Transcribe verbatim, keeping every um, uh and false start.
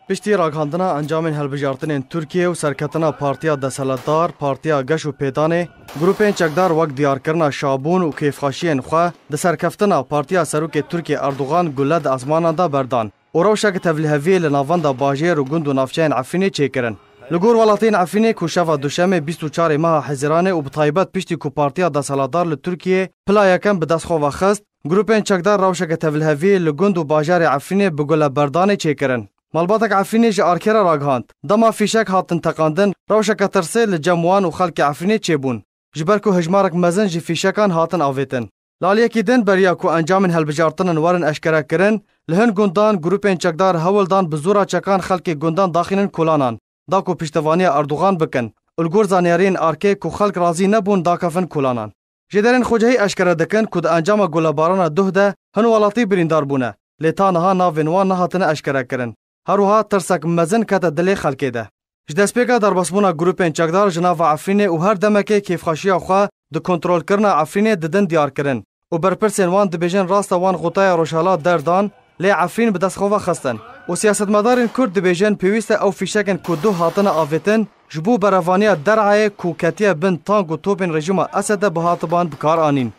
Piştî ragihandina encamên hilbijartinên Tirkiyê û serketina Partiya Desthilatdar, Partiya Geş û Pêdanê, grûpên çekdar wek diyarkirina şabûn û kêfxweşiyên xwe di serkeftina Partiya Serokê Tirkiyê Erdogan gule di ezmanan de berdan û rewşeke tevliheviyê li navenda bajêr û gund û navçeyên Efrînê çêkirin. Li gor welatiyên Efrînê ku şeva Duşemê bîst û çarê meha Hezîranê û bi taybet piştî ku Partiya Desthilatdar li Tirkiyê pila yekem bi dest xwe ve xist, grûpên çekdar rewşeke tevliheviyê li gund û bajarê Efrînê bi guleberdanê çêkirin. Malbatek Efrînê ji arkê re ragihand, dema fîşek hatin teqandin, rewşeke tirsê li cem wan û xelkê Efrînê çêbûn, ji ber ku hejmarek mezin ji fîşekan hatin avêtin. Li aliyekî din, beriya ku encamên hilbijartinan werin eşkerekirin, li hin gundan grûpên çekdar hewl dan bi zora çekan xelkê gundan daxînin kolanan, da ku piştevaniya Erdogan bikin û li gor zanyariyên arkê ku xelk razî nebûn dakevin kolanan. Jêderên xwecihî eşkere dikin ku di encama gulebarana duh de hin welatî birîndar bûne, lê ta niha navên wan nehatine eşkerekirin. Her wiha tirsek mezin kete dilê xelkê de. Ji destpêka derbasbûna grûpên çekdar ji nava Efrînê û her demekê kêfxweşiya xwe di kontrolkirina Efrînê didin diyarkirin û berpirsên wan dibêjin rast e wan xotaya Rojhela derdan, lê Efrîn bi dest xwe ve xistin. Û siyasetmedarên Kurd dibêjin pêwîst e ew fîşekên ku duh hatine avêtin, ji bo berevaniya derayê ku ketiye bin tank û topên rejîma Esede bihatiban bi kar anîn.